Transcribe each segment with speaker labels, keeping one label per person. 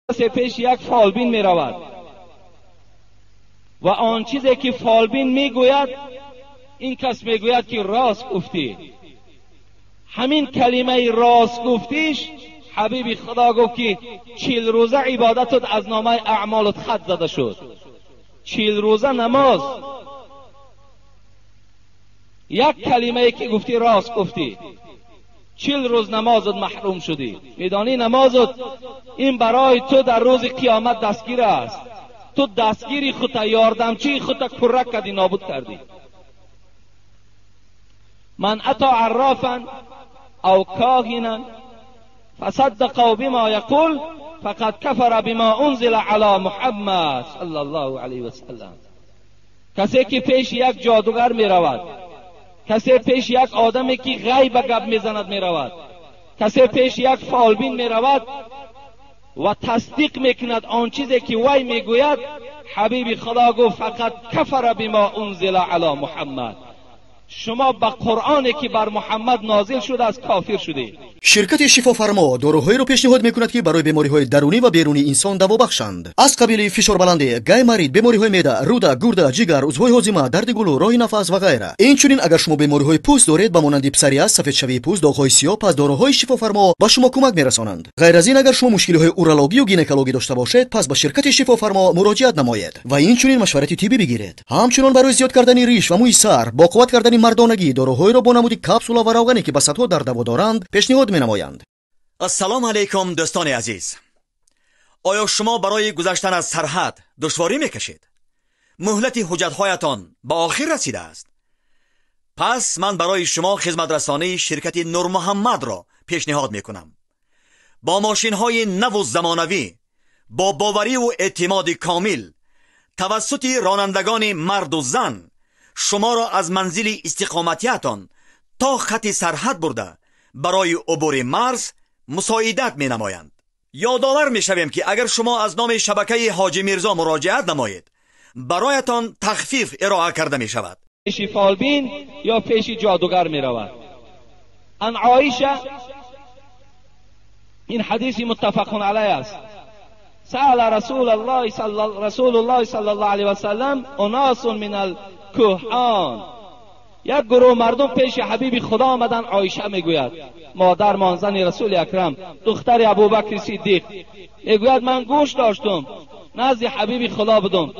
Speaker 1: Касе пеши як фолбин меравад ва он чизе ки фолбин мегӯяд, ин кас мегӯяд ки рост гуфтӣ. Ҳамин калимаи рост гуфтиш, ҳабиби Худо гуфт ки 40 рӯза ибодатат аз номаи аъмолат хат зада шуд. 40 рӯза намоз, як калимае ки гуфтӣ рост гуфтӣ, 40 рӯз намозат маҳрум шудӣ. Медонӣ намозат ин барои ту дар рӯзи қиёмат дастгир аст. Ту дастгири худта, ёрдамчии худта кӯрак кардӣ, нобуд кардӣ. من اتى عرافا او كاهنا فصدقوا بما يقول فقد كفر بما انزل على محمد صلى الله عليه وسلم. کسی که پیش یک جادوگر می رود، کسی پیش یک آدمی که غیب گپ میزند می رود، کسی پیش یک فالبین می رود و تصدیق میکند آن چیزی که وی میگوید، حبیب خدا گفت فقط کفر بما انزل علی محمد. شما به قرآنی که بر محمد نازل شده از کافر شدید.
Speaker 2: Ширкати Шифофармо доруҳоеро пешниҳод мекунад, ки барои бемориҳои дарунӣ ва берунии инсон даво бахшанд, аз қабили фишорбаландӣ, гайморит, бемориҳои меъда, рӯда, гурда, ҷигар, узвҳои ҳозима, дарди гулӯ, роҳи нафас ва ғайра. Инчунин агар шумо бемориҳои пӯст доред, ба монанди псориаз, сафедшавии пӯст, доғҳои сиёҳ, пас доруҳои Шифофармо ба шумо кӯмак мерасонанд. Ғайр аз ин, агар шумо мушкилиҳои урологию гинекологӣ дошта бошед, пас ба ширкати Шифофармо муроҷиат намоед ва инчунин машварати тиббӣ бигиред. Ҳамчунон барои зиёд кардани риш ва мӯи сар, бо қувват кардани мардонагӣ, доруҳоеро бо намуди капсула ва равғане, ки ба садҳо дард даво доранд, пешниҳод менамоянд.
Speaker 3: Ассалому алайкум, дӯстони азиз. Оё шумо барои гузаштан аз сарҳад душворӣ мекашед? Муҳлати ҳуҷҷатҳоятон ба охир расидааст? Пас ман барои шумо хизматрасонии ширкати Нурмуҳаммадро пешниҳод мекунам. Бо мошинҳои наву замонавӣ, бо бовариву эътимоди комил, тавассути ронандагони марду зан шуморо аз манзили истиқоматиятон то хати сарҳад бурда барои убури марз мусоидат менамоянд. Ёдовар мешавем, ки агар шумо аз номи шабакаи Ҳоҷӣ Мирзо муроҷиат намоед, бароятон тахфиф ироа карда мешавад.
Speaker 1: Пеши фолбин ё пеши ҷодугар меравад. Ан Оиша, ин ҳадиси муттафақун алайҳ аст. سأل رسول الله صلى الله عليه وسلم اناس من الكهان. یک گروه مردم پیش حبیب خدا آمدن. عایشه میگوید، مادر زن رسول اکرم، دختر ابوبکر صدیق، میگوید من گوش داشتم، نزد حبیب خدا بودم.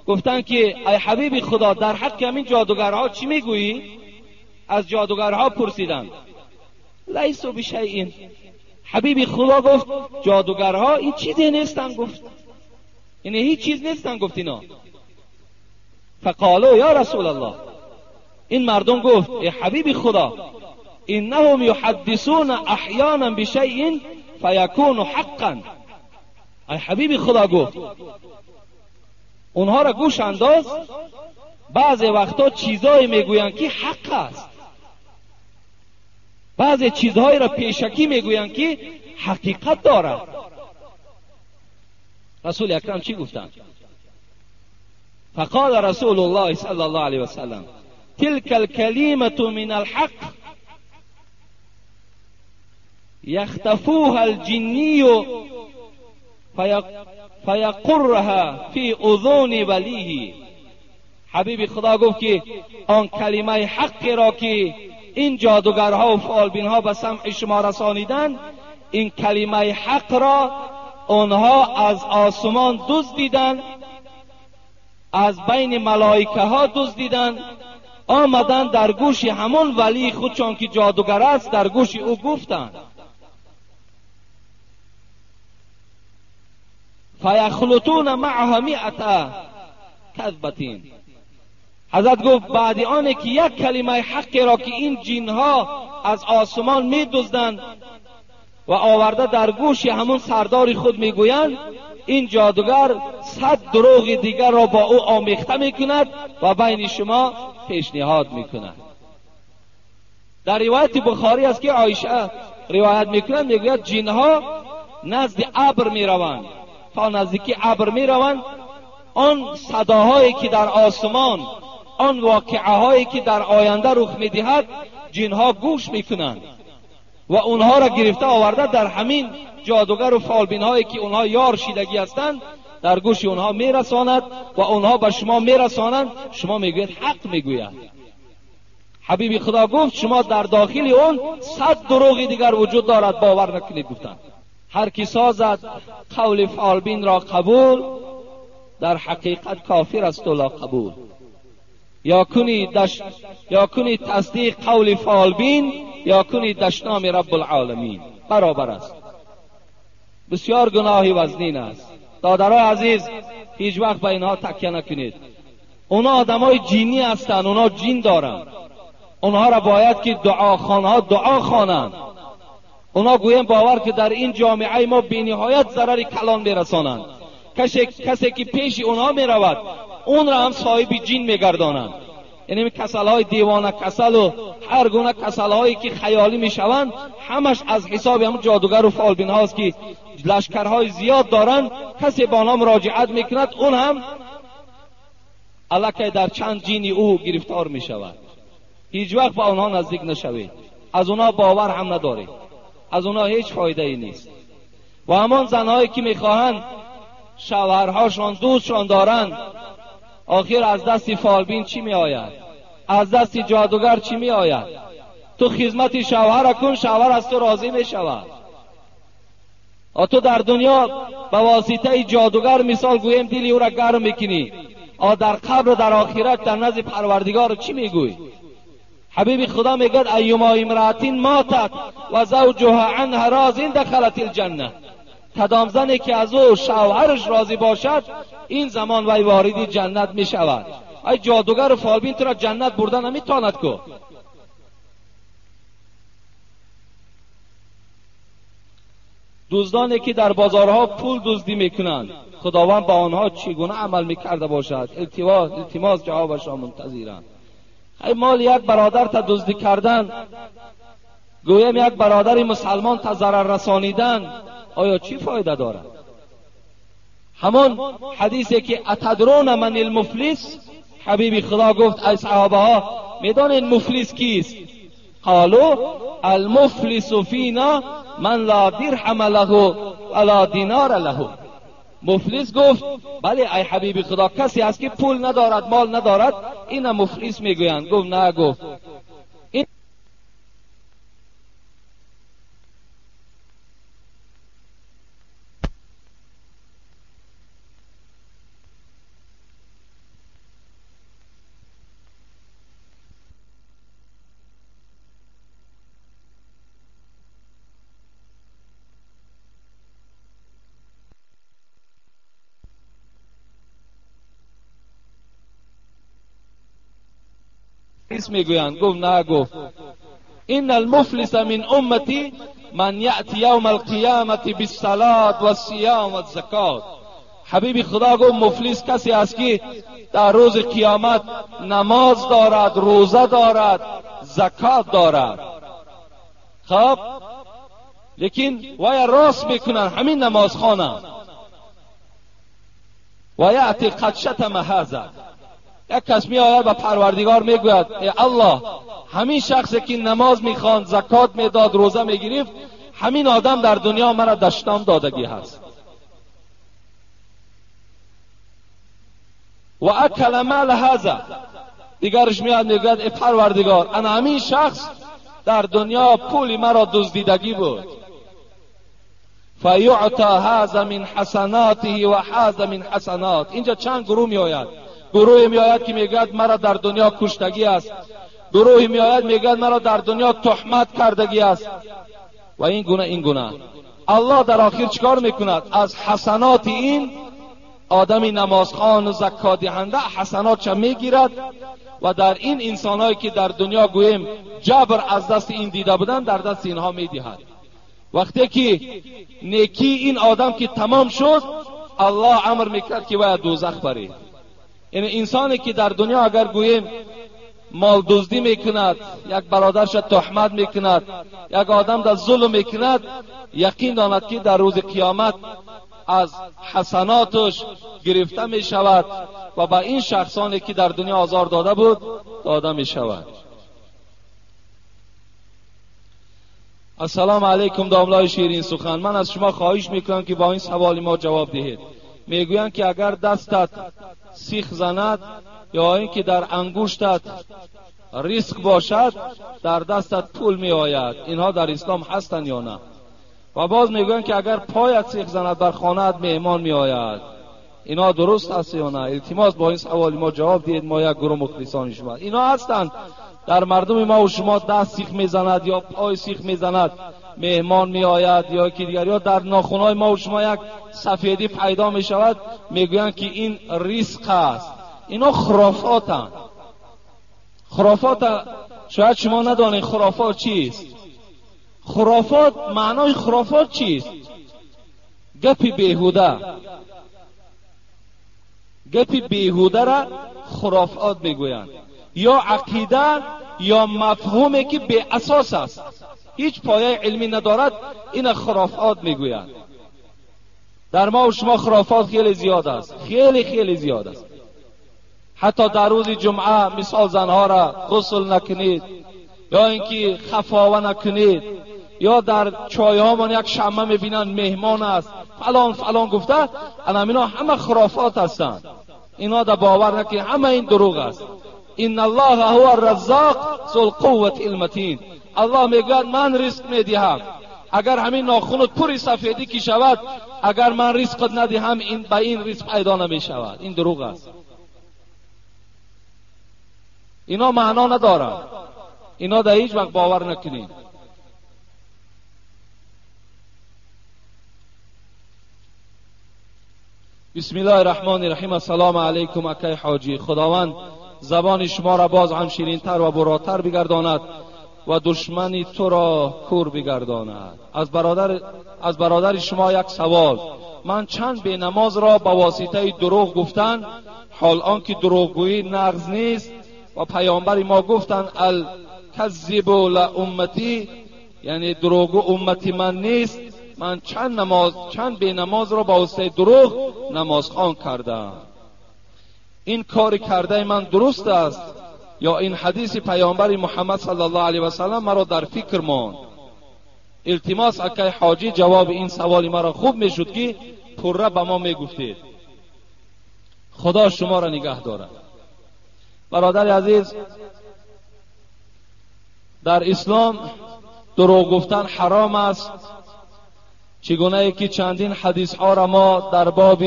Speaker 1: گفتن که ای حبیب خدا، در حق همین جادوگرها چی میگویی؟ از جادوگرها پرسیدن. لیسوا بشیء. حبیب خدا گفت جادوگرها این چیزی نیستن. گفت یعنی هیچ چیز نیستن. گفت اینا. فقالوا یا رسول الله، این مردم گفت ای حبیب خدا، انهم یحدثون احیانا بشیء فیکون حقا. ای حبیب خدا، گفت اونها را گوش انداز، بعضی وقتا چیزایی میگویند که حق است، بعضی چیزهایی را پیشکی میگویند که حقیقت دارد. رسول اکرم چی گفتند؟ فقال رسول الله صلی الله علیه وسلم تلك الكلمة من الحق يختفوها الجني فيقرها في اذن وليه. حبیب خدا گفت که آن کلمه حقی را که این جادوگرها و فالبینها به سمع شما رسانیدند، این کلمه حق را آنها از آسمان دزدیدند، از بین ملائکه ها دزدیدند، آمدن در گوش همون ولی خودشان که جادوگر است، در گوش او گفتند. فیخلطون معها مئة کذبة. حضرت گفت بعد آنه که یک کلمه حقی را که این جنها از آسمان میدزدند و آورده در گوش همون سردار خود میگویند، این جادوگر 100 دروغ دیگر را با او آمیخته میکند و بین شما پیشنهاد میکند. در روایت بخاری است که عایشه روایت میکند، میگوید جنها نزد ابر میروند، تا نزدیکی ابر میروند، آن صداهایی که در آسمان، آن واقعه هایی که در آینده رخ میدهد، جنها گوش میکنند و اونها را گرفته آورده در همین جادوگر و فالبین هایی که اونها یار شیدگی هستند در گوش اونها میرساند و اونها به شما میرسانند، شما میگوید حق میگوید. حبیب خدا گفت شما در داخل اون 100 دروغ دیگر وجود دارد، باور نکنید. گفتند هر کی سازد قول فالبین را قبول، در حقیقت کافر است و لا قبول. یا کنی تصدیق قول فالبین، یا کنی دشنام رب العالمین، برابر است. بسیار گناهی وزنین است. دادرای عزیز، هیچ وقت به اینها تکیه نکنید. اونا آدمای جینی هستند، اونا جین دارند. اونها را باید که دعاخوانها دعا خوانند. اونا گویم باور که در این جامعه ما بی‌نهایت ضرر کلان میرسانند. کسی که پیش اونها میرود اون را هم صاحب جین میگردانند. یعنی کسلهای دیوانه کسل و هر گونه کسلهایی که خیالی میشوند همش از حساب هم جادوگر و فالبین هاست که لشکرهای زیاد دارند. کسی با آنها مراجعت میکند، اون هم الکی در چند جینی او گرفتار میشود. هیچ وقت با آنها نزدیک نشوید، از آنها باور هم ندارید، از آنها هیچ فایده ای نیست. و همان زنهایی که میخواهند شوهرهاشان دوستشان دارند، آخر از دست فالبین چی می آید؟ از دست جادوگر چی می آید؟ تو خدمت شوهر کن، شوهر از تو راضی می شود. تو در دنیا به واسطه جادوگر مثال گویم دل او را گرم میکنی، در قبر و در آخرت در نزد پروردگار چی میگویی؟ حبیب خدا میگه ایما امرأة ماتت و زوجها عنها راض دخلت الجنه. کدام زنی که از او شوهرش راضی باشد این زمان وی وارد جنت می شود. ای جادوگر و فالبین تو را جنت بردن نمیتواند کو. دزدانی که در بازارها پول دزدی میکنند، خداوند با آنها چگونه عمل میکرده باشد؟ التماس جوابش را منتظرند. ای مال یک برادر تا دزدی کردن، گویم یک برادر مسلمان تا ضرر رسانیدن، آیا چی فایده دارد؟ همان حدیثی که اتدرون من المفلس، حبیب خدا گفت ای صحابه ها میدانید مفلس کیست؟ قالوا المفلس فینا من لا درهم له ولا دینار له. مفلس گفت بله ای حبیب خدا، کسی است که پول ندارد مال ندارد، اینا مفلس میگویند. گفت نه، گفت این میگویند. گفت نه، گفت ان المفلس من امتی من یأتی یوم القیامة بالصلاة والصیام والزکات. حبیب خدا گفت مفلس کسی است که در روز قیامت نماز دارد، روزه دارد، زکات دارد. خب لیکن وای راست میکنن همین نماز خوانه. و یأتی قد شتم هذا. یک کس می آید و پروردگار میگوید ای الله، همین شخصی که نماز میخواند، زکات میداد، روزه میگرفت، همین آدم در دنیا مرا دشنام دادگی هست. و اکل مال هذا. دیگرش میاد میگوید ای پروردگار، انا همین شخص در دنیا پول مرا دزدیدگی بود. فیعطی هذا من حسناته و هذا من حسنات. اینجا چند گروه میآید. گروهی میآید که میگوید مرا در دنیا کشتگی است، گروهی میآید میگوید مرا در دنیا تهمت کردگی است و این گونه این گونه. الله در آخر چیکار میکند؟ از حسنات این آدمی نمازخوان و زکات دهنده حسنات چه میگیرد و در این انسانهایی که در دنیا گوییم جبر از دست این دیده بودن در دست اینها میدهد. وقتی که نیکی این آدم که تمام شد، الله امر میکرد که باید دوزخ برید. یعنی انسانی که در دنیا اگر گوییم مال دزدی میکند، یک برادرش تهمت میکند، یک آدم در ظلم میکند، یقین داند که در روز قیامت از حسناتش گرفته میشود و به این شخصانی که در دنیا آزار داده بود داده میشود. السلام علیکم داملای شیرین سخن، من از شما خواهش میکنم که با این سوال ما جواب دهید. میگویند که اگر دستت سیخ زند یا اینکه در انگشتت ریسک باشد در دستت پول می آید، اینها در اسلام هستند یا نه؟ و باز میگویند که اگر پایت سیخ زند بر خانه‌ات مهمان می آید، اینا درست هست یا نه؟ التماس با این سوال ما جواب دهید، ما یک گروه مخلصان شما. اینا هستند در مردم ما و شما، دست سیخ میزند یا پای سیخ میزند مهمان می آید یا یکی دیگر، یا در ناخن‌های ما و شما یک سفیدی پیدا می شود، میگویند که این ریسک است. اینا خرافاتند. خرافات شاید شما ندانید خرافات چیست. خرافات معنای خرافات چیست؟ گپی بیهوده. گپی بیهوده را خرافات میگویند، یا عقیده یا مفهومی که بی اساس است، هیچ پایه علمی ندارد، این خرافات میگویند. در ما و شما خرافات خیلی زیاد است، خیلی خیلی زیاد است. حتی در روز جمعه مثال زنها را غسل نکنید، یا اینکه خفاوه نکنید، یا در چایهامان یک شمه میبینند مهمان است فلان فلان گفته، اینا همه خرافات هستند. اینا در باور نکنید، همه این دروغ است. ان الله هو الرزاق ذو القوة المتین. الله میگوید من رزق میدهم، اگر همین ناخونت پر سفیدی که شود، اگر من رزقت ندهم این به این رزق پیدا نمیشود. این دروغ است. اینا معنا ندارند، اینا در هیچ وقت باور نکنید. بسم الله الرحمن الرحیم. السلام علیکم اکای حاجی، خداوند زبان شما را باز هم شیرین‌تر و براتر بگرداند و دشمنی تو را کور بگرداند. از برادر شما یک سوال: من چند بی نماز را به واسطه دروغ گفتن، حال آنکه دروغگویی نقض نیست و پیامبر ما گفتن الکذب لامتی، یعنی دروغگو امتی من نیست، من چند بی نماز را به واسطه دروغ نمازخوان کردم. این کار کرده من درست است یا این حدیث پیامبر محمد صلی الله علیه و سلم مرا در فکر ماند؟ التماس اکای حاجی جواب این سوال مرا خوب میشد که پره به ما میگفتید. خدا شما را نگه دارد. برادر عزیز، در اسلام دروغ گفتن حرام است، چگونه ای که چندین حدیث ها را ما در باب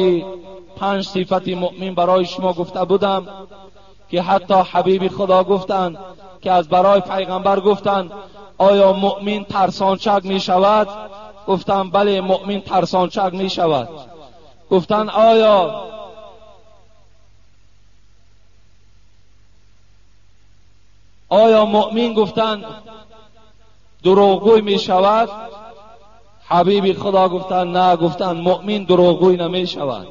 Speaker 1: 5 صفت مؤمن برای شما گفته بودم که حتی حبیب خدا گفتند که از برای پیغمبر گفتند آیا مؤمن ترسانچک می شود؟ گفتند بله مؤمن ترسانچک می شود. گفتند آیا مؤمن گفتند دروغگوی می شود؟ حبیب خدا گفتند نه، گفتند مؤمن دروغگوی نمی شود.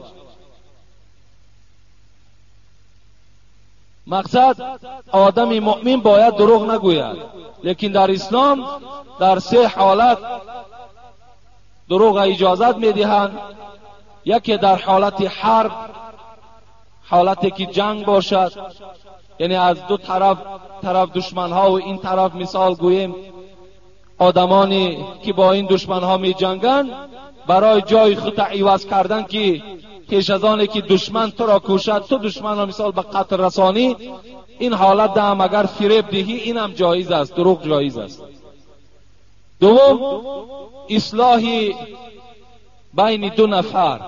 Speaker 1: مقصد آدم مؤمن باید دروغ نگوید، لیکن در اسلام در 3 حالت دروغ اجازت میدهند. یکی در حالت حرب، حالتی که جنگ باشد، یعنی از دو طرف دشمنها و این طرف مثال گوییم آدمانی که با این دشمنها می جنگند، برای جای خود عوض کردن که پیش از آن که دشمن تو را کشد تو دشمن را مثال به قتل رسانی، این حالت هم اگر فریب دهی این هم جایز است، دروغ جایز است. دوم، اصلاح بین 2 نفر،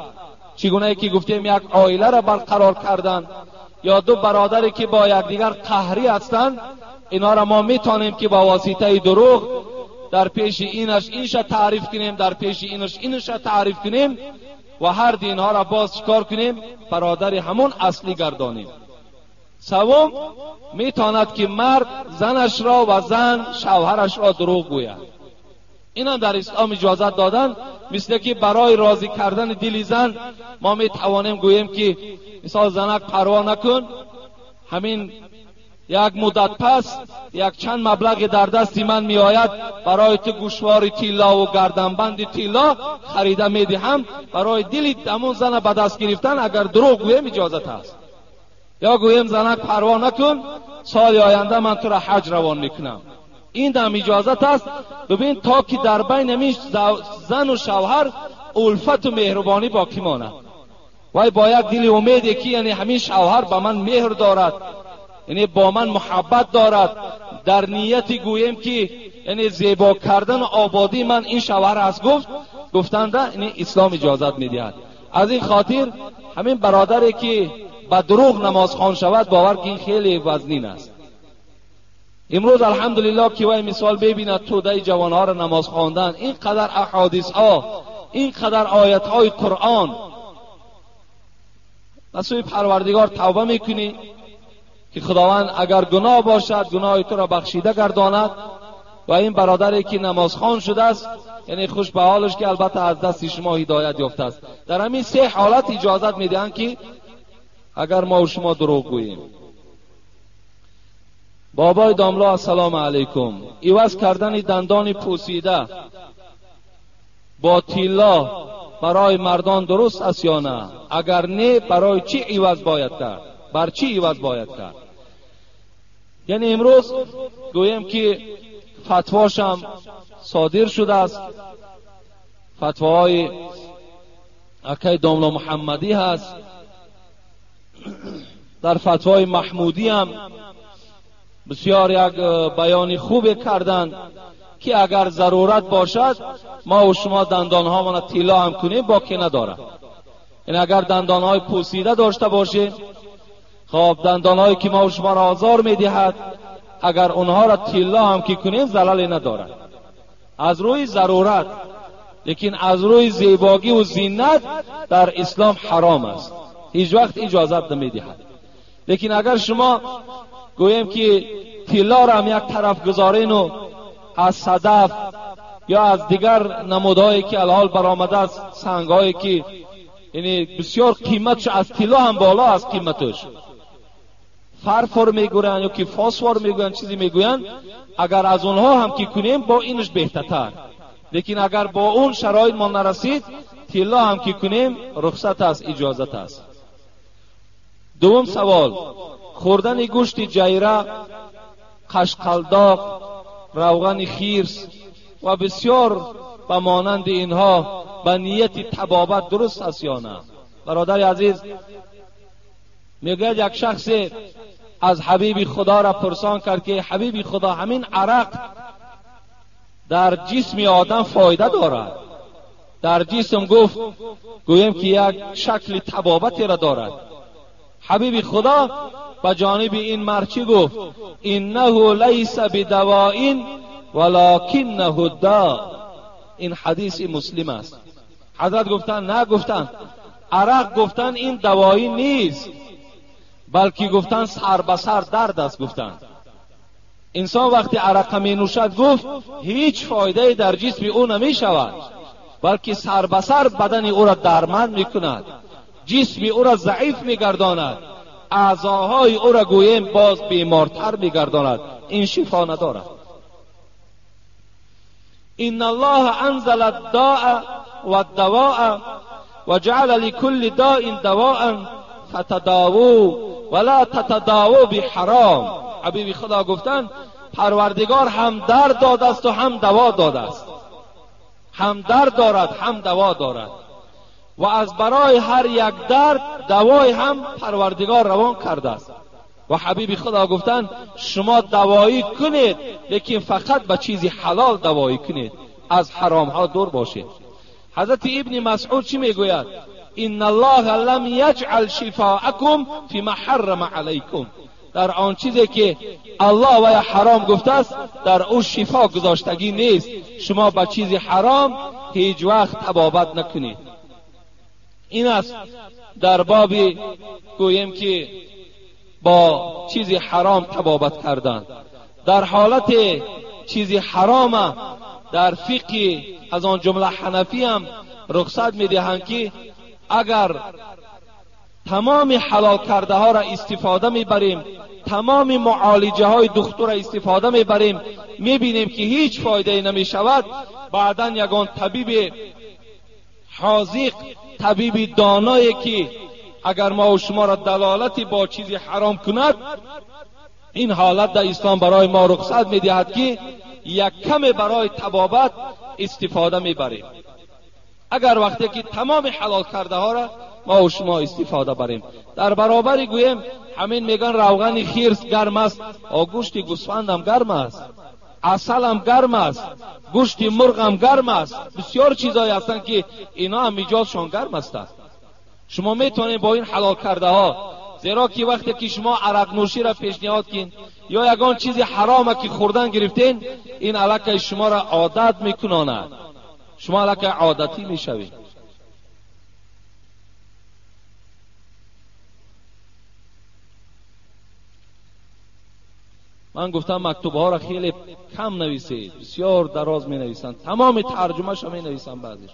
Speaker 1: چگونه که گفتیم یک عائله را برقرار کردن یا 2 برادری که با یکدیگر قهری هستند، اینا را ما میتونیم که با واسطه دروغ در پیش اینش اینش تعریف کنیم، در پیش اینش اینش تعریف کنیم و هر دینها را باز چکار کنیم؟ برادر همون اصلی گردانیم. سوم، میتواند که مرد زنش را و زن شوهرش را دروغ گوید. این هم در اسلام اجازت دادن، مثل که برای راضی کردن دل زن ما میتوانیم گوییم که مثال زنک پروا نکن، همین یک مدت پس یک چند مبلغ در دستی من می آید، برای تو گوشوار طلا و گردنبند طلا خریده می دهم، برای دل همون زن به دست گرفتن اگر دروغ گویم اجازت است. یا گویم زنک پروا نکن، سال آینده من تو را حج روان میکنم. این هم اجازت است. ببین تا که در بین همین زن و شوهر الفت و مهربانی باقی ماند. وای با یک دل امیدی که یعنی همین شوهر با من مهر دارد، یعنی با من محبت دارد، در نیت گوییم که یعنی زیبا کردن آبادی من این شوهر است، گفت گفتند یعنی اسلام اجازت میدهد. از این خاطر همین برادری که با دروغ نماز خوان شود، باور که این خیلی وزنین است. امروز الحمدلله که وای مثال ببیند توده جوانها را نماز خواندن، اینقدر احادیث ها، اینقدر آیت های قرآن، به سوی پروردگار توبه میکنی که خداوند اگر گناه باشد گناه تو را بخشیده گرداند. و این برادری که نمازخوان شده است، یعنی خوش به حالش که البته از دست شما هدایت یافته است. در همین سه حالت اجازت میدهند که اگر ما و شما دروغ گوییم. بابای داملا السلام علیکم، عوض کردن دندان پوسیده با طلا برای مردان درست است یا نه؟ اگر نه برای چی عوض باید کرد؟ بر چی عوض باید کرد؟ یعنی امروز گویم که فتواش هم صادر شده است، فتواهای اکای داملا محمدی هست، در فتوای محمودی هم بسیار یک بیان خوب کردند که اگر ضرورت باشد ما و شما دندانهامان طلا هم کنیم باکی ندارد. یعنی اگر دندانهای پوسیده داشته باشیم، خب دندانهایی که ما و شما را آزار میدهد، اگر اونها را طلا هم که کنیم ضرری ندارد از روی ضرورت، لیکن از روی زیباگی و زینت در اسلام حرام است، هیچ وقت اجازت نمیدهد. لیکن اگر شما گوییم که طلا را هم یک طرف گذارین و از صدف یا از دیگر نمودهایی که الحال برآمده است، سنگهایی که یعنی بسیار قیمتش از طلا هم بالا از قیمتش، فرفر میگویند یا که فاسفور میگویند، چیزی میگویند، اگر از اونها هم که کنیم با اینش بهتر. لیکن اگر با اون شرایط ما نرسید، طلا هم که کنیم رخصت است، اجازت است. دوم سوال، خوردن گوشت جیره، قشقلداق، روغن خیرس و بسیار به مانند اینها به نیت طبابت درست است یا نه؟ برادر عزیز، میگوید یک شخص از حبیب خدا را پرسان کرد که حبیب خدا، همین عرق در جسم آدم فایده دارد؟ در جسم گفت گویم که یک شکل طبابتی را دارد. حبیب خدا به جانب این مرچی گفت انه لیس بدواء ولکنه داء. این حدیث مسلم است. حضرت گفتن نه، گفتن عرق گفتن این دوایی نیست، بلکه گفتن سر به سر درد است. گفتن انسان وقتی عرق می نوشد، گفت هیچ فایده در جسم او نمی شود، بلکه سر به سر بدن او را درمند می کند، جسم او را ضعیف می گرداند، اعضاهای او را گوییم باز بیمارتر می گرداند. این شفا ندارد. ان الله انزل الداء والدواء وجعل لكل داء دواء فتداووا ولا تتداووا بحرام. حبیب خدا گفتن پروردگار هم درد داده است و هم دوا داده است، هم درد دارد هم دوا دارد، و از برای هر یک درد دوای هم پروردگار روان کرده است. و حبیب خدا گفتن شما دوایی کنید، لیکن فقط به چیزی حلال دوایی کنید، از حرام ها دور باشید. حضرت ابن مسعود چی میگوید؟ ان الله لم یجعل شفاءکم فیما حرم علیکم. در آن چیزی که الله و حرام گفته است در او شفا گذاشتگی نیست. شما به چیز حرام هیچ وقت طبابت نکنید. این است در باب گوییم که با چیز حرام طبابت کردن. در حالت چیز حرام در فقه از آن جمله حنفی هم رخصت میدهند که اگر تمام حلال کرده ها را استفاده میبریم، تمام معالجه های دکتر را استفاده میبریم، میبینیم که هیچ فایده نمیشود، بعدا یگان طبیب حاذق، طبیب دانایی که اگر ما و شما را دلالتی با چیزی حرام کند، این حالت در اسلام برای ما رخصت میدهد که یک کم برای طبابت استفاده میبریم. اگر وقتی که تمام حلال کرده ها را ما و شما استفاده بریم، در برابر گوییم همین میگن روغن خرس گرم است، گوشت گوسفند هم گرم است، عسل هم گرم است، گوشت مرغ هم گرم است. بسیار چیزهایی هستند که اینا هم ایجادشان گرم هستند. شما میتونید با این حلال کرده ها، زیرا که وقتی که شما عرق نوشی را پیشنهاد کن یا یگان چیزی حرامه که خوردن گرفتین، این علاقه شما را عادت میکناند، شما علاقه عادتی میشوید. من گفتم مکتوب ها را خیلی کم نویسید، بسیار دراز می نویسند، تمام ترجمه شو می نویسند بعضیش.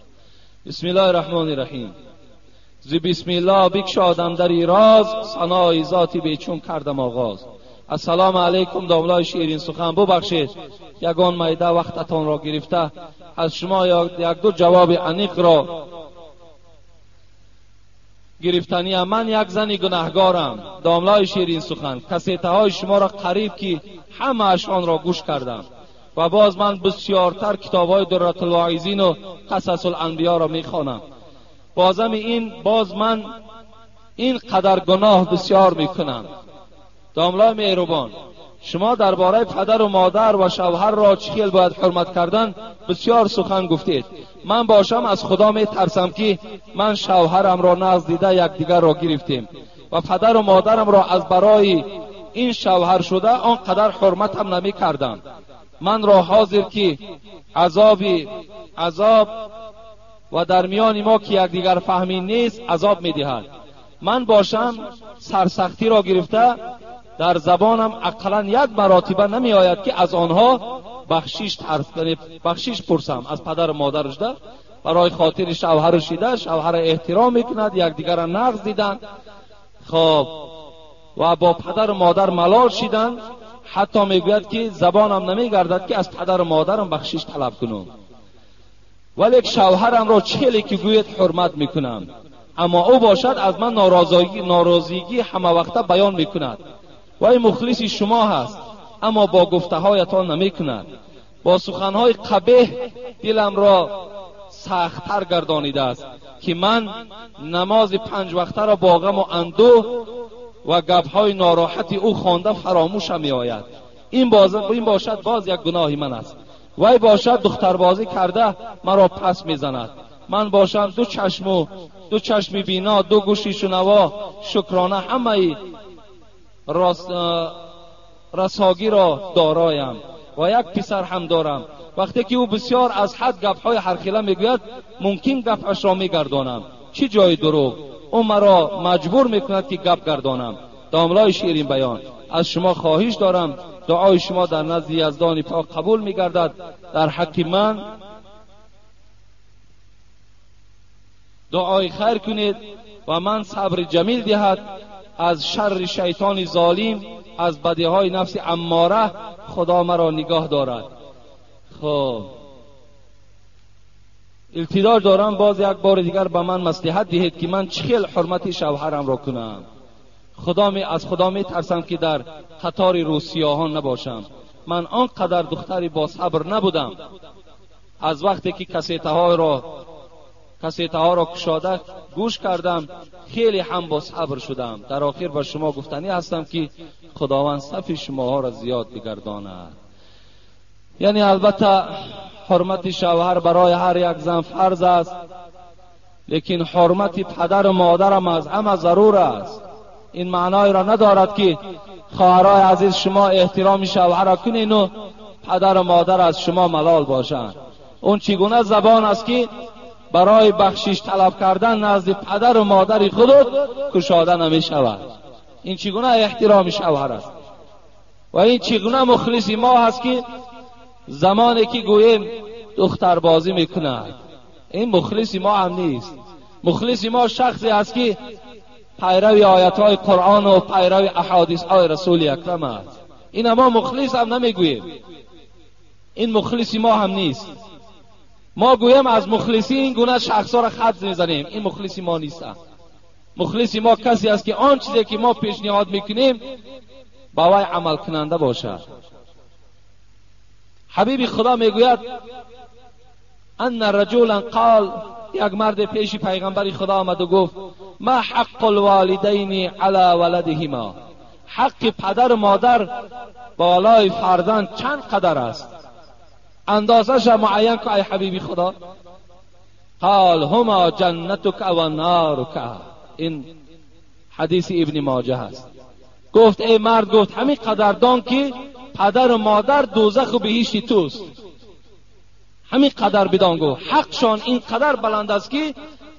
Speaker 1: بسم الله الرحمن الرحیم. ز بسم الله بکشادم در راز، ثنای ذاتی بیچون کردم آغاز. السلام علیکم داملای شیرین سخن، ببخشید یگان مایده وقتتان را گرفته، از شما یک دو جواب عمیق را گرفتنی. من یک زن گناهگارم داملای شیرین سخن، کسیته های شما را قریب که همه اشان را گوش کردم و باز من بسیارتر کتاب های درة الواعظین و قصص الانبیا را میخوانم. بازم این باز من این قدر گناه بسیار میکنم. داملای مهربان، شما درباره پدر و مادر و شوهر را چخیل باید حرمت کردن بسیار سخن گفتید. من باشم از خدا می ترسم که من شوهرم را نزد دیده یکدیگر را گرفتیم و پدر و مادرم را از برای این شوهر شده آنقدر حرمتم نمی کردم. من را حاضر که عذاب و در میان ما که یکدیگر فهمی نیست عذاب می دهد. من باشم سرسختی را گرفته در زبانم اقلا یک مراتبه نمی آید که از آنها بخشیش پرسم از پدر و مادرش ده برای خاطر شوهر شیده، شوهر احترام میکند، یکدیگر را نقض دیدن، خب و با پدر و مادر ملال شیدن. حتی میگوید که زبانم نمیگردد که از پدر و مادرم بخشیش طلب کنم، ولی شوهرم را چه که گوید حرمت میکنم، اما او باشد از من ناراضگی همه وقته بیان میکند. وی مخلص شما هست اما با گفته هایتان نمی کند. با سخنهای قبیح دلم را سختتر گردانیده است که من نماز 5 وقته را با غم و اندوه و گپهای ناراحتی او خوانده فراموشم می آید. این باشد باز یک گناهی من است. وی باشد دختربازی کرده مرا پس میزند. من باشم دو چشم بینا، دو گوشی شنوا، شکرانه همه رساگی را دارایم و یک پسر هم دارم. وقتی که او بسیار از حد گپهای هرخیله میگوید ممکن گپش را میگردانم. چی جای دروغ، او مرا مجبور میکند که گپ گردانم. داملای شیرین بیان، از شما خواهش دارم دعای شما در نزد یزدان پاک قبول میگردد. در حق من دعای خیر کنید و من صبر جمیل دهد. از شر شیطان ظالم، از بدیهای نفس اماره خدا مرا نگاه دارد. خب التجا دارم باز یک بار دیگر به من مصلحت دهید که من چخیل حرمت شوهرم را کنم. از خدا می ترسم که در قطار روسیاهان نباشم. من آنقدر دختری با صبر نبودم. از وقتی که کسیته ها را کشاده گوش کردم خیلی هم با صبر شدم. در آخر به شما گفتنی هستم که خداوند صف شماها را زیاد بگرداند. یعنی البته حرمت شوهر برای هر یک زن فرض است، لیکن حرمت پدر و مادرم از همه ضرور است. این معنای را ندارد که خواهرای عزیز شما احترام شوهر را کنین و پدر و مادر از شما ملال باشند. اون چگونه زبان است که برای بخشش طلب کردن نزد پدر و مادر خودت کشاده نمی شود؟ این چگونه احترام شوهر است؟ و این چگونه مخلص ما هست که زمانی که گوییم دختر بازی میکند؟ این مخلص ما هم نیست. مخلص ما شخصی است که پیرو آیت های قرآن و پیرو احادیث های رسول اکرم است. این ما مخلص هم نمیگوییم، این مخلص ما هم نیست. ما گوییم از مخلصی این گونه شخص ها را خط میزنیم، این مخلص ما نیست. مخلص ما کسی است که آن چیزی که ما پیشنهاد میکنیم با وی عمل کننده باشد. حبیب خدا میگوید ان رجلا قال، یک مرد پیش پیغمبر خدا آمد و گفت ما حق الوالدین علی ولدهما، حق پدر و مادر بالای فرزند چند قدر است؟ اندازش معین کن ای حبیب خدا. قال هما جنتک و نارک. این حدیث ابن ماجه است. گفت ای مرد، گفت همین قدر دان که پدر و مادر دوزخ و بهشت توست، همین قدر بدان. گفت حقشان این قدر بلند است که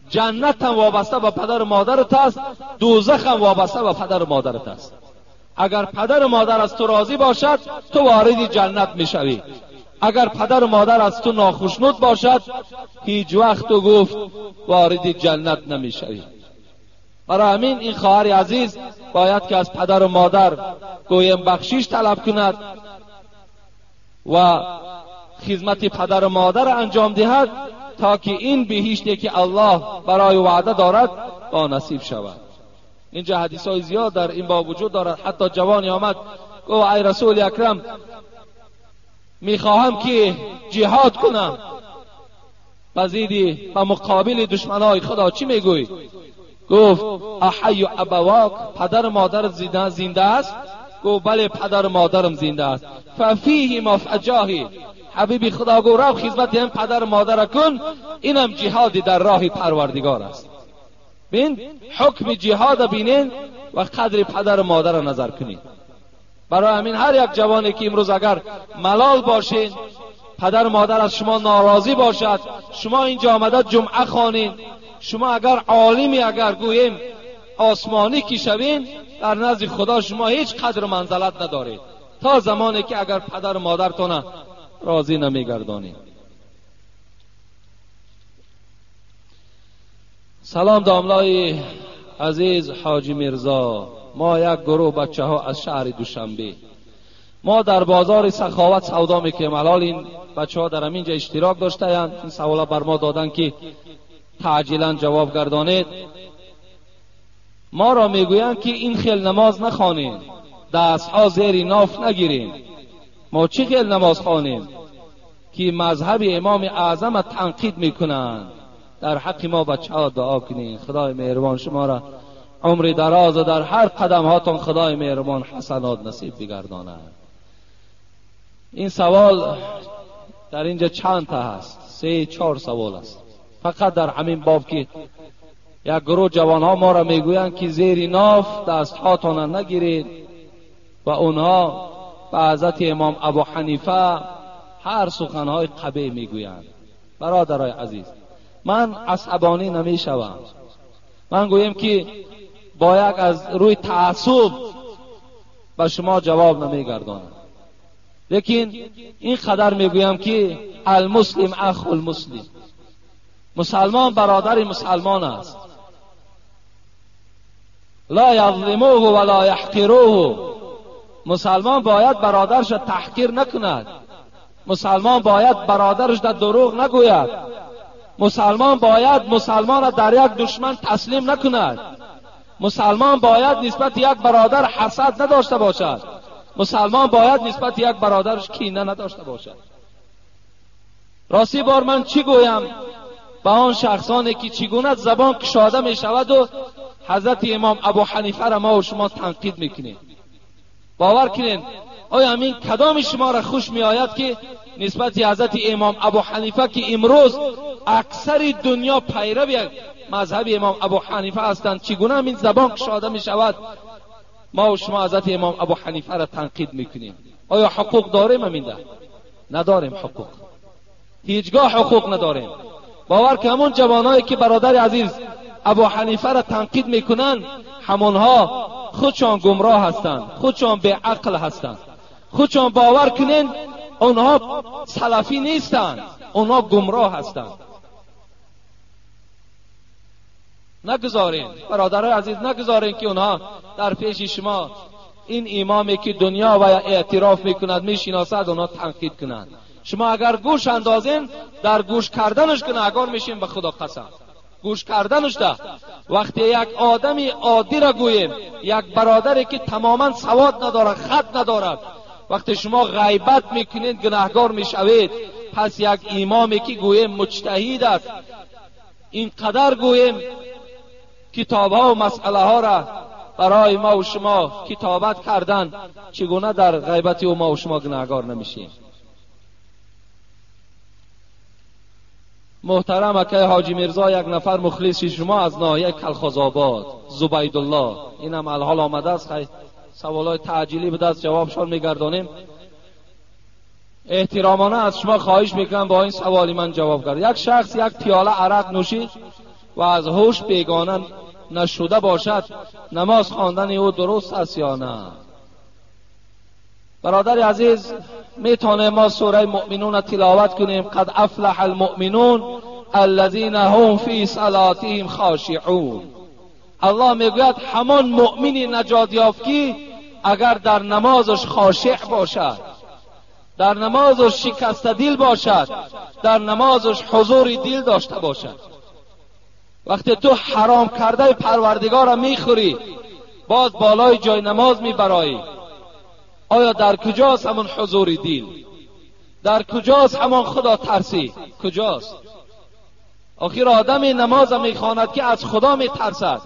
Speaker 1: جنت هم وابسته به پدر و مادرت است، دوزخ هم وابسته به پدر و مادرت است. اگر پدر و مادر از تو راضی باشد تو وارد جنت میشوی، اگر پدر و مادر از تو ناخشنود باشد هیچ وقت تو گفت وارد جنت نمیشوی. برای همین این خواهر عزیز باید که از پدر و مادر گویم بخشش طلب کند و خدمت پدر و مادر انجام دهد تا که این بهشتی که الله برای وعده دارد با نصیب شود. اینجا حدیث های زیاد در این باب وجود دارد. حتی جوانی آمد گفت ای رسول اکرم، میخواهم که جهاد کنم بزیدی و مقابل دشمنای خدا، چی میگوی؟ گفت احی ابواک، پدر مادر زنده است؟ گفت بله پدر مادرم زنده است. ففیه ما فجاهی، حبیبی خدا گفت رو خدمت هم پدر مادر کن، اینم جهادی در راه پروردگار است. بین حکم جهاد بینین و قدر پدر مادر نظر کنید. برای همین هر یک جوانی که امروز اگر ملال باشین، پدر مادر از شما ناراضی باشد، شما اینجا آمده جمعه خوانین، شما اگر عالمی اگر گوییم آسمانی که شوین، در نزد خدا شما هیچ قدر و منزلت ندارید تا زمانی که اگر پدر و مادرتون راضی نمیگردانید. سلام داملای عزیز حاجی میرزا، ما یک گروه بچه ها از شهر دوشنبه، ما در بازار سخاوت سودا میکنیم. الان این بچه ها در همینجا اشتراک داشته اند، این سوالا بر ما دادن که تعجیلا جواب گردانید. ما را میگویند که این خیل نماز نخوانید، دستها زیر ناف نگیریم. ما چی خیل نماز خوانیم که مذهب امام اعظم تنقید میکنند؟ در حق ما بچه ها دعا کنید، خدای مهربان شما را عمر دراز و در هر قدم هاتون خدای مهربان حسنات نصیب بگرداند. این سوال در اینجا چند تا هست؟ 3-4 سوال است فقط در همین باب که یک گروه جوان ها ما را میگویند که زیر ناف دست هاتون نگیرید و اونها به حضرت امام ابو حنیفه هر سخنهای قبیح میگویند. برادرای عزیز، من عصبانی نمیشوم. من گویم که با یک از روی تعصب به شما جواب نمیگردانم، لیکن این قدر میگویم که المسلم اخو المسلم، مسلمان برادر مسلمان است. لا یظلموه ولا یحقروه، مسلمان باید برادرش را تحقیر نکند، مسلمان باید برادرش در دروغ نگوید، مسلمان باید مسلمان را در یک دشمن تسلیم نکند، مسلمان باید نسبت یک برادر حسد نداشته باشد، مسلمان باید نسبت یک برادرش کینه نداشته باشد. راستی بار من چی گویم به آن شخصانی که چگونه زبان کشاده می شود و حضرت امام ابو حنیفه را ما و شما تنقید میکنیم؟ باور کنین آیا همین کدام شما را خوش می آید که نسبت حضرت امام ابو حنیفه که امروز اکثر دنیا پیرو مذهب امام ابو حنیفه هستند، چگونه همین زبان کشاده می شود ما و شما حضرت امام ابو حنیفه را تنقید میکنیم؟ آیا حقوق داریم همین ده؟ نداریم حقوق، هیچگاه حقوق نداریم. باور که همون جوانایی که برادر عزیز ابو حنیفه را تنقید میکنن، همونها خودشان گمراه هستند، خودشان به عقل هستند، خودشان باور کنین اونها سلفی نیستند، اونها گمراه هستند. نگذارین برادرای عزیز، نگذارین که اونها در پیش شما این امامی که دنیا و اعتراف میکند میشناسد اونها تنقید کنند. شما اگر گوش اندازین در گوش کردنش گناهگار میشین، به خدا قسم. گوش کردنش ده. وقتی یک آدمی عادی را گوییم، یک برادری که تماما سواد ندارد، خط ندارد، وقتی شما غیبت میکنید گناهگار میشوید. پس یک امامی که گویم مجتهد است، اینقدر گویم کتاب ها و مسئله ها را برای ما و شما کتابت کردن، چگونه در غیبت او ما و شما گناهگار نمیشیم؟ محترم اکای حاجی میرزا، یک نفر مخلص شما از ناحیه کلخازآباد، زبیدالله، اینم الحال آمده است. خیلی سوالای تعجیلی به دست جوابشان میگردانیم. احترامانه از شما خواهش میکنم با این سوالی من جواب کرد. یک شخص یک پیاله عرق نوشید و از هوش بیگانه نشده باشد، نماز خواندن او درست است یا نه؟ برادر عزیز، میتونه ما سوره مؤمنون تلاوت کنیم. قد افلح المؤمنون الذین هم فی صلاتهم خاشعون. الله میگوید همان مؤمنی نجات یافت که اگر در نمازش خاشع باشد، در نمازش شکسته دل باشد، در نمازش حضور دل داشته باشد. وقتی تو حرام کرده پروردگار را میخوری، باز بالای جای نماز میبرایی، آیا در کجاست همان حضور دل؟ در کجاست همان خدا ترسی؟ کجاست؟ آخر آدم نماز میخواند که از خدا میترسد.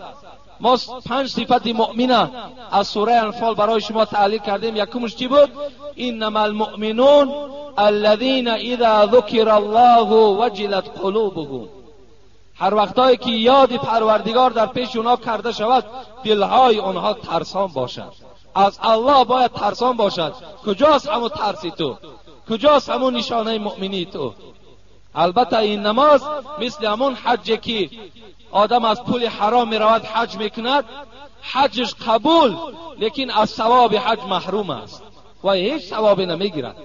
Speaker 1: ما 5 صفت مؤمنه از سوره انفال برای شما تحلیل کردیم. یکمش چی بود؟ انما المؤمنون الذین اذا ذکر الله وجلت قلوبهم. هر وقتایی که یاد پروردگار در پیش اونا کرده شود، دلهای آنها ترسان باشد. از الله باید ترسان باشد. کجاست همون ترسی تو؟ کجاست همون نشانه مؤمنی تو؟ البته این نماز مثل همون حج که آدم از پول حرام میرود حج میکند، حجش قبول، لیکن از ثواب حج محروم است و هیچ ثوابی نمیگیرد.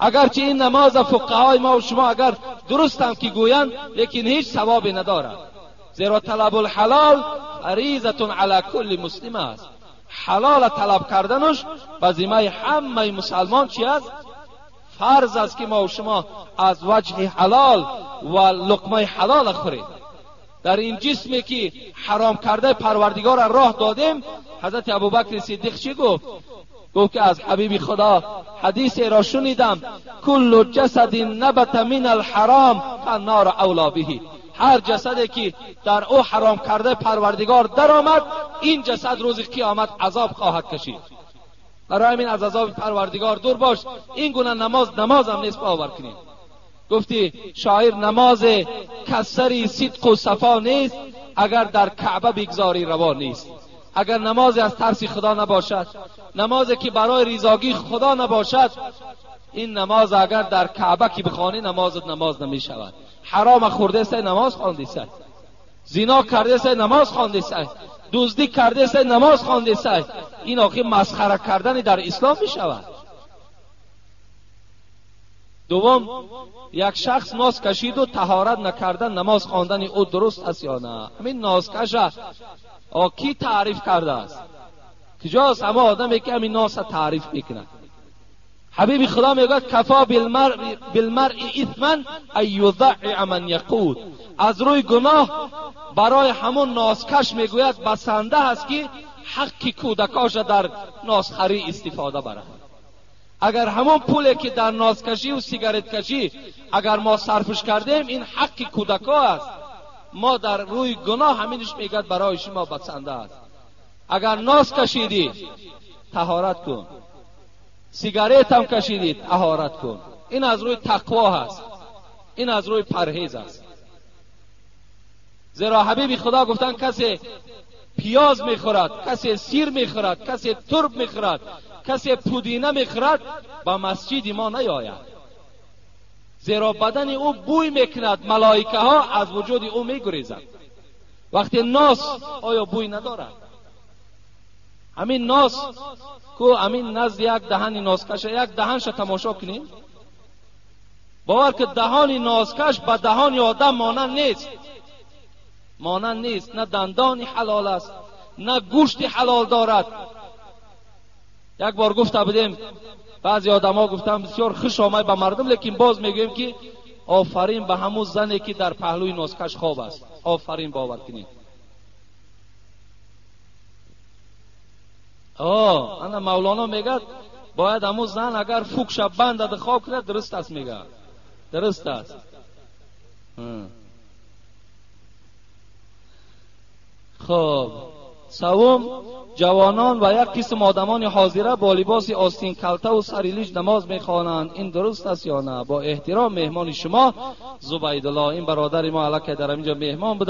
Speaker 1: اگرچه این نماز فقهای ما و شما اگر درست هم که گویند، لیکن هیچ ثوابی ندارد. زیرا طلب الحلال فریضة علی کل مسلم است. حلال طلب کردنش به ذمه همه مسلمان چی است؟ فرض است که ما و شما از وجه حلال و لقمه حلال خوریم. در این جسمی که حرام کرده پروردگار راه دادیم، حضرت ابوبکر صدیق چی گفت؟ گفت که از حبیب خدا حدیث را شنیدم، کل جسد نبت من الحرام فالنار اولا به. هر جسدی که در او حرام کرده پروردگار درآمد، این جسد روز قیامت عذاب خواهد کشید. برای همین از عذاب پروردگار دور باش. این گونه نماز نماز هم نیست باور کنید. گفتی شاعر نماز کسری صدق و صفا نیست، اگر در کعبه بگذاری روا نیست. اگر نماز از ترس خدا نباشد، نمازی که برای ریزاگی خدا نباشد، این نماز اگر در کعبه که بخوانی نمازت نماز نمی شود. حرام خورده سه نماز خوانده سه، زنا کرده سه نماز خوانده سه، دزدی کرده سه نماز خوانده سه. این آخه مسخره کردن در اسلام می شود. دوم، یک شخص ناز کشید و طهارت نکردن نماز خواندن او درست است یا نه؟ همین نازکش کی تعریف کرده است؟ کجاست اما آدمی که همین ناز تعریف میکنه؟ حبیب خدا میگوید کفا بالمرء اثما ان یضع من یقود. از روی گناه برای همون نازکش میگوید بسنده است که حق کودکاش در نازخری استفاده برد. اگر همون پولی که در نازکشی و سیگارت کشی اگر ما صرفش کردیم، این حق کودکا است. ما در روی گناه همینش میگد برای شما بسنده است. اگر ناز کشیدی طهارت کن، سیگارت هم کشیدی طهارت کن. این از روی تقوا هست، این از روی پرهیز است. زیرا حبیب خدا گفتن کسی پیاز میخورد، کسی سیر میخورد، کسی ترب میخورد، کسی پودینه میخورد، به مسجد ما نیاید. زیرا بدن او بوی میکند، ملائکه ها از وجود او میگریزند. وقتی ناس آیا بوی ندارد؟ همین ناس کو همین نزد یک دهن نازکش، یک دهنش تماشا کنیم، باور که دهان نازکش به دهان آدم مانند نیست، مانند نیست. نه دندان حلال است، نه گوشت حلال دارد. یک بار گفته بودیم، بعضی آدم ها گفتم بسیار خوش آمد به مردم، لیکن باز میگویم که آفرین به همون زنی که در پهلوی نازکش خواب است. آفرین، باور کنید. انا مولانا میگد Бояд ҳамун зан агар фукша бандад хоб кунад, дуруст аст мега. Дуруст аст. Хоб, севум, ҷавонон ва як қисм одамони ҳозира бо либоси остин калтаву сари лич намоз мехонанд. Ин дуруст аст ё на? Бо эҳтиром меҳмони шумо Зубайдулло. Ин бародари мо аллакай дар ҳаминҷо меҳмон буда.